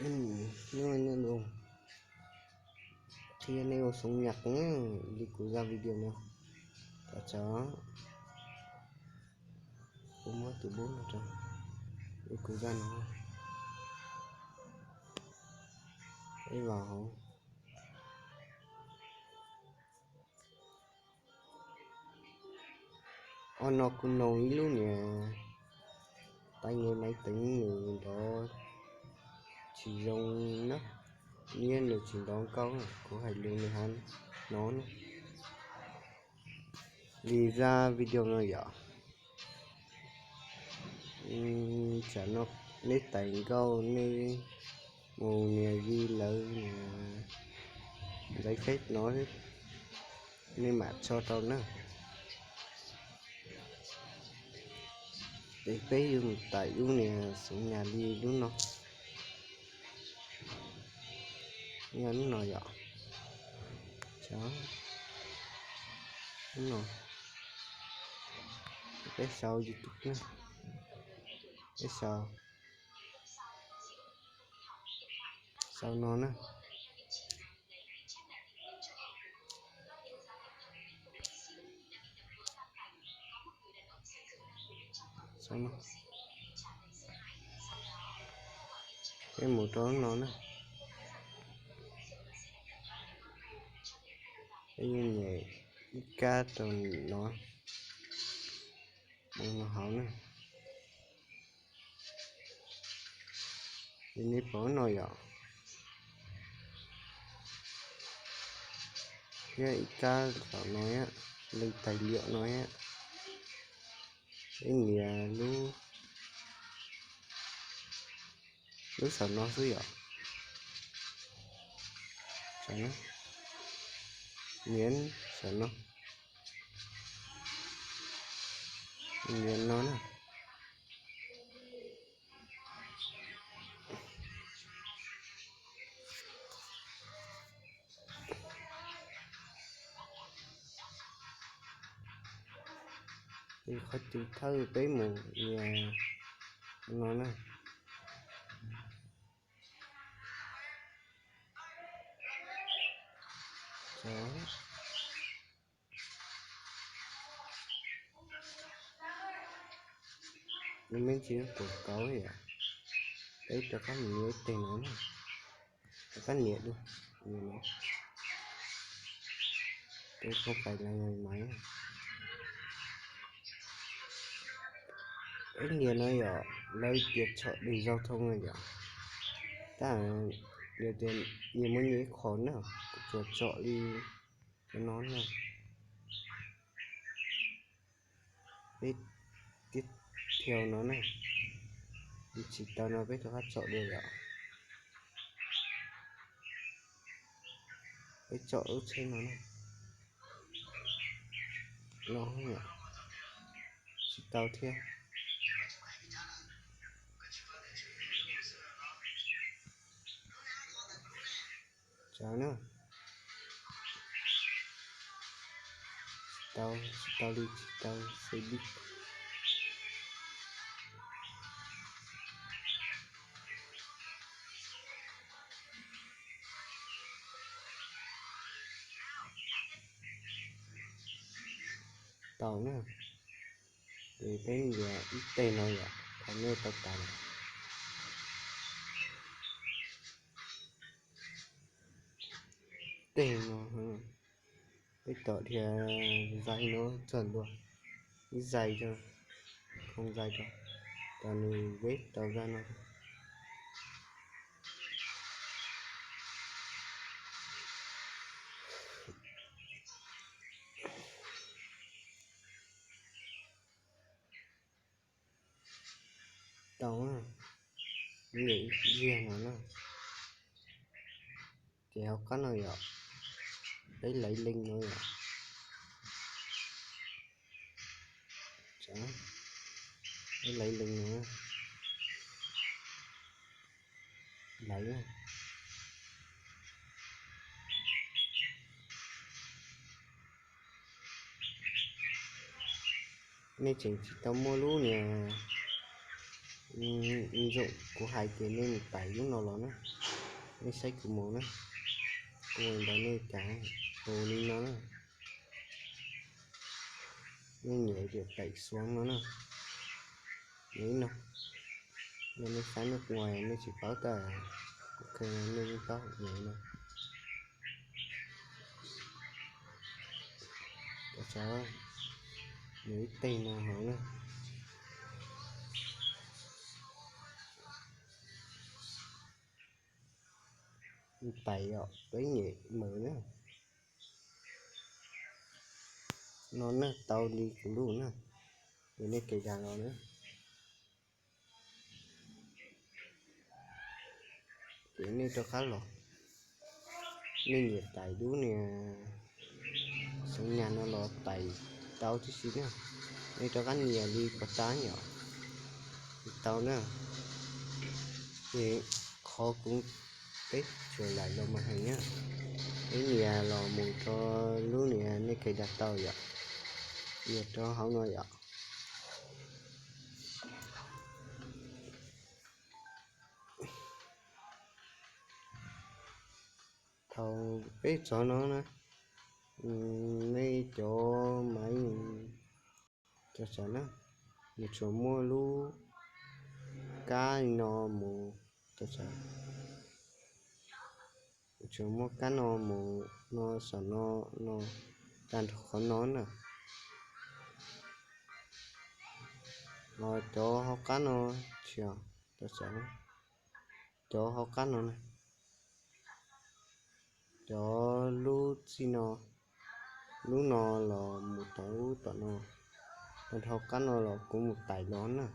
Hnub no qhia nej ua xov nyas li kuv zaj video no. Thov txim, kuv muab tus boob no rau, li kuv zaj no, peb los hauv. Ob no kuv noog ib lub niag, tais nyuag maiv teev nws nrov tsis zoo na, niab nws tsis nrov nkauj, kuv hais lus nws ho hnov na. Li zaj video no yom, tsam no nej tais nkauj nej mus nias li lawv nias giấy phép no, nej mam tso rau na. Ces peb yuav mus tais lub niag xov nyas li lub no, yog lub no yom. Lub no, peb sau YouTube na, peb sau, sau no na. Sau no, peb mus rau no na. Peb yuav nyem ib kab rau no, mus no hauv na. Ces nej pom no yom, thiab ib kab saum no, leej tais liam no, peb nias lub, lub saum no xwb yom. Nias saum no, nias no na. Qhov tus thawj peb mus nias no na. Lub me ntsis quảng cáo yom, peb rov qab mus nias ib teg no na. Rov qab nias dua, nias no, peb không phải là người máy. Peb nias no yom, lawv tias chọn đường giao thông no yom, tab yog tias nyias muaj nyias ib qho na, kuv tsuas tsom li cov no na. Peb tiếp theo no na, tsis tau no peb rov qab tsom dua yom. Peb tsom lub tsheb no na, no, tsis tau thiab. Tsav na, tsis tau, tsis tau li, tsis tau xe buýt. Tau na, ces peb yuav ib teg no yom, qhov nej tau tas lawm. Teg no, peb tom dhia zais no txog ntua, ib zais rau, không zais rau, rau nws peb tau zaj no. Tau, ib yam ib yam no na. Ces hauv qab no yom, peb laiv lees no yom. Peb laiv lees no, laiv. Nej tseem tsis tau muaj lub niag Ntxoom kuv hais tias nej mus tais lub no los na, nej saib kuv mus na, kuv ntawd nej cas hu li no na, nej nyiam tias tais xuav no na, nyiam no, nej saib nej kuv nej tsis paub tas, kuv qhia nej yeej paub nyiam no. Cov, nws ib teg no hauv na. Tais os, peb nyem mawm na. No na, tau li kuv lub na, ces nej tes dag los na. Ces nej rov qab los, nej nyiam tais lub niag xeev nyas no los tais tau tib si na. Nej rov qab nyiam li puas tau yom, tau na. Ces qhov kuv, peb tsuas laim los mas heev na. Peb nyias los mus rau lub niag nej kheev dag tau yom, yuav rau hauv no yom. Thaum peb txog no na, nej cov mas, cov tsav na, nws tsuas muaj lub kab no mus, cov tsav, tsuas muaj kab no mus no, saum no, no, tag nrho qhov no na. Ho cov hauv qab no, tsis, cov tsav, cov hauv qab no na, cov lub txij no, lub no los mus tau lub tom no, tag nrho qab no los kuv mus tais los na.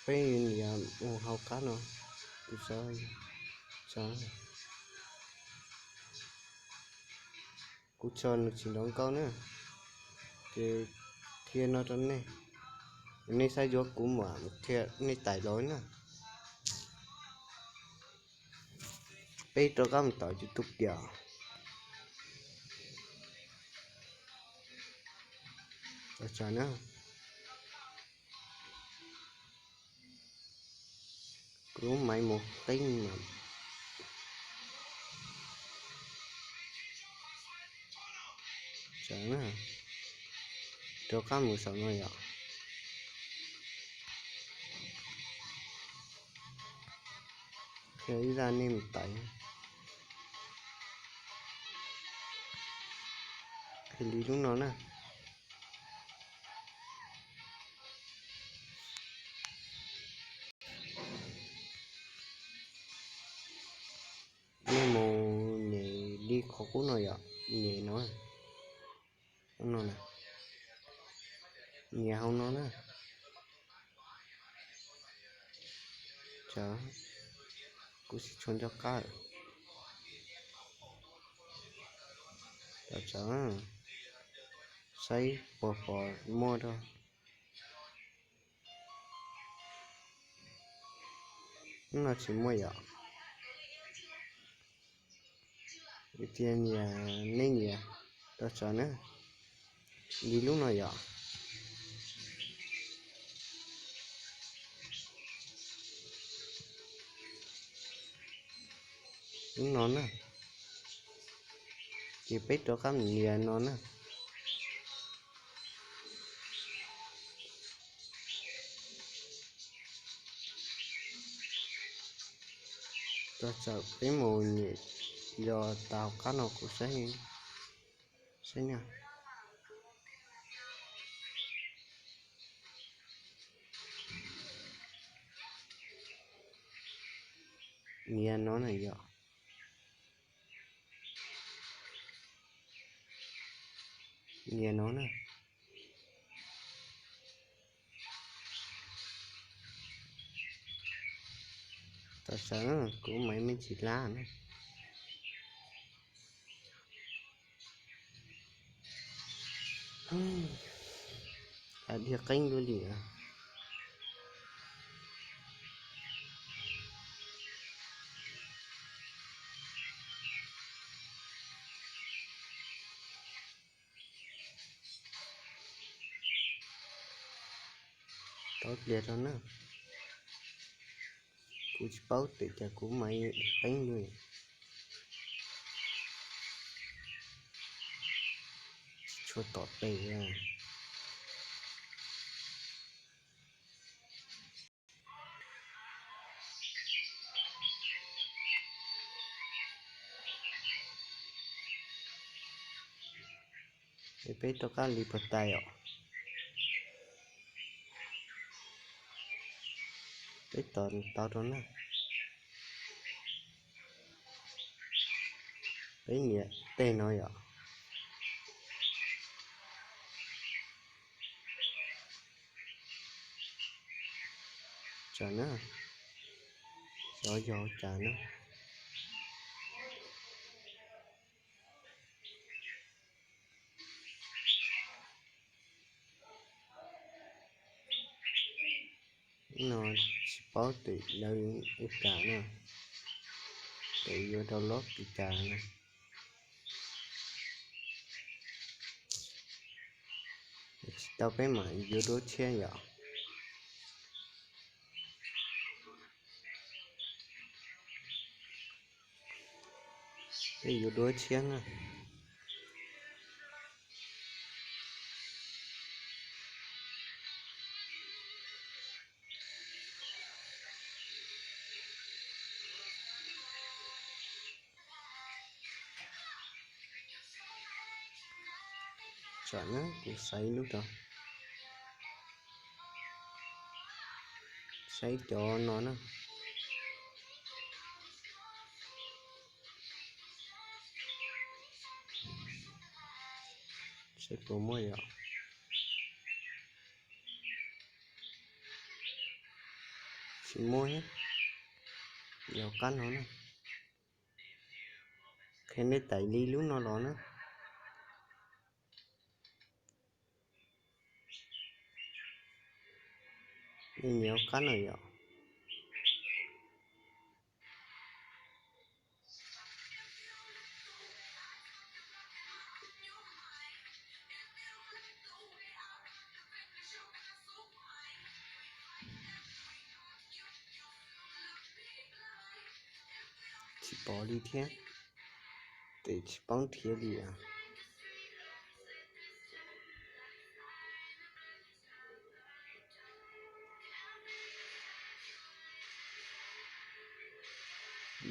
Peb yuav nias mus hauv qab no, kuv tso, kuv tso nws tsis nrov nkauj na, ces qhia no rau nej, nej saib yuav kuv mam qhia nej tais los na. Peb rov qab mus tom YouTube kiag. Tso na, kuv lub maiv mus qeeb mas. Tso na, rov qab mus saum no yom. Qhia ib zaj nej mus tais, qhia li lub no na. Nej mus nyem li qhov qub no yom, nyem no, no na, nyem hauv no na. Tso, kuv tsis tshua nco qab. Tso, saib puas pom muaj rau. Lub no tsis muaj yom. Tias nyias, nej nyias, tso na. Li lub no yom. Lub no na. Ces peb rov qab mus nias no na. Tso, peb mus nyem los tau qab no kuv saib, saib na. Nias no na yom. Nias no na. Tso, kuv maiv me ntsis lab na. Diag qeeb dua li. Tau pliag rau na. Kuv tsis paub tias cas kuv mas qeeb li. Tsis tshua tom tes. Es peb rov qab li puag ta os. Peb tos tau rau na. Peb nias tej no yom. Tsam na, xyov yog cas na. No tsis paub tes lawv ua cas na, tes yuav rau lob ua cas na. Tsis tau peb mam yuav duab tshiab yom. Peb yuav duab tshiab na. Tsam na, kuv xaiv lub rau, saib cov no na. Saib puas muaj yom. Tsis muaj thiab. Yog qab no na. Qhia nej tais li lub no los na. Nej nias qab no yom. Tsis pom li thiab, tes tsis paub nrhiav li.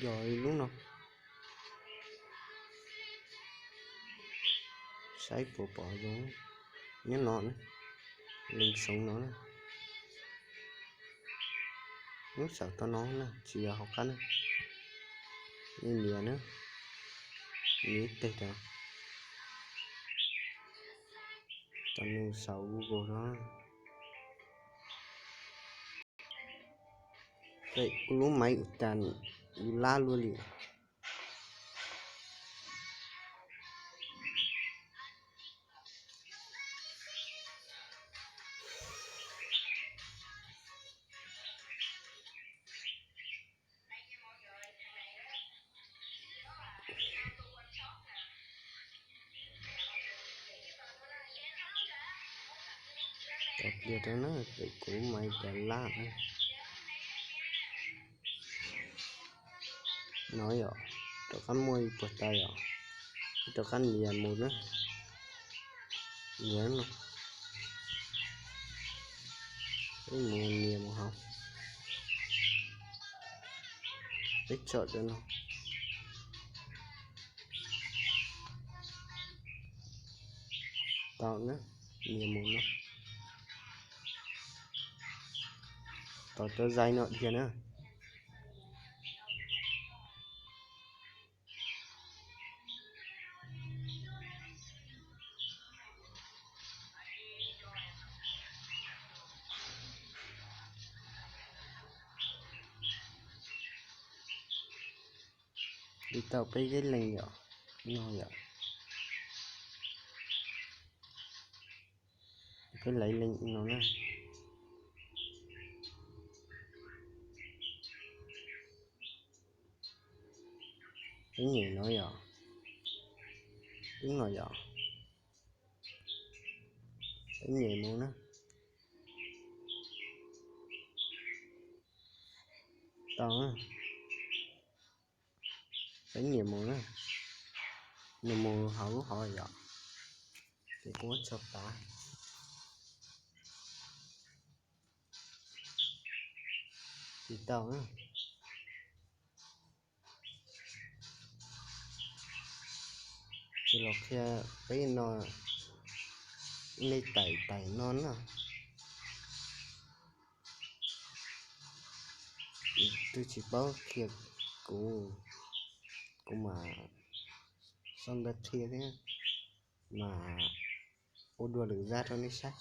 Yog li lub no, saib puas pom zoo. Nyob no na, leej xeev no na, lub saum tau no na, tsis yog hauv qab na. Nej nias na, nias ib teg rau, tau nws saum Google no. Kuv lub maiv ua cas yus lab luaj li. Tau pliag rau na, pem kuv mas cas lab. No yom, rov qab muaj ib puag ta yom, rov qab nias mus na. Nias no, peb mus nias mus hauv, peb tsom rau no. Tau na, nias mus no. Tos cov zais no dhia na. Li tau peb zeb lees yom, no yom. Peb laiv lees no na. Peb nyem no yom. Ub no yom. Peb nyem mus na. Tau, peb niam mus na, nws mus hauv lub hov yom, ces kuv muab tso tav. Tsis tau. Ces los qhia peb no, nej tais tais no na. Twb tsis paub qhia, kuv, kuv mam sau ntawv qhia thiab, mas ua dua lwm zaj rau nej saib.